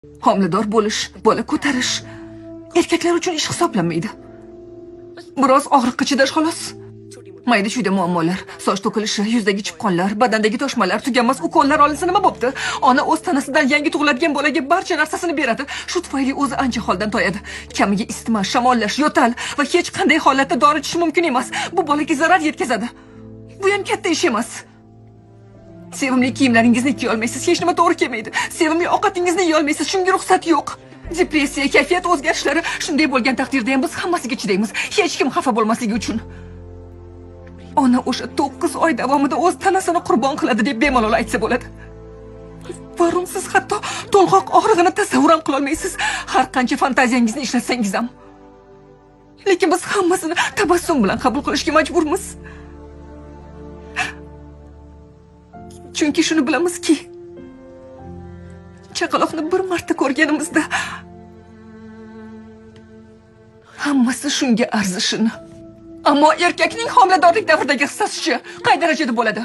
Homilador bo'lish, bola ko'tarish erkaklar uchun ish hisoblanmaydi. Biroz og'riqqa chidash xolos. Mayda-chuyda muammolar, soch to'kilishi, yuzdagi chipqonlar, badandagi toshmalar, tuganmas ukollar olinsa nima bo'pti? Ona o'z tanasidan yangi tug'iladigan bolaga barcha narsasini beradi. Shu tufayli o'zi ancha holdan toyadi. Kamiga isitma, shamollash, yo'tal va hech qanday holatda dori ichish mumkin emas. Bu bolaga zarar yetkazadi. Bu ham katta ish emas. Sevimli kiyimlaringizni kiya olmaysiz, hech nima to'g'ri kelmaydi. Sevimli ovqatingizni yeya olmaysiz, shunga ruxsat yo'q. Depressiya, kayfiyat o'zgarishlari shunday bo'lgan taqdirda ham biz hammasiga chidaymiz. Hech kim xafa bo'lmasligi uchun. Ona o'sha 9 oy davomida o'z tanasini qurbon qiladi deb bemalol aytsa bo'ladi. Varum siz hatto to'lg'oq og'rig'ini tasavvur ham qila olmaysiz, har qancha fantaziyangizni ishlatsangiz ham. Lekin biz hammasini tabassum bilan qabul qilishga majburmiz. Chunki shuni bilamizki, chaqaloqni bir marta ko'rganimizda hammasi shunga arzishini. Ammo erkakning homiladorlik davridagi hissasichi qay darajada bo'ladi?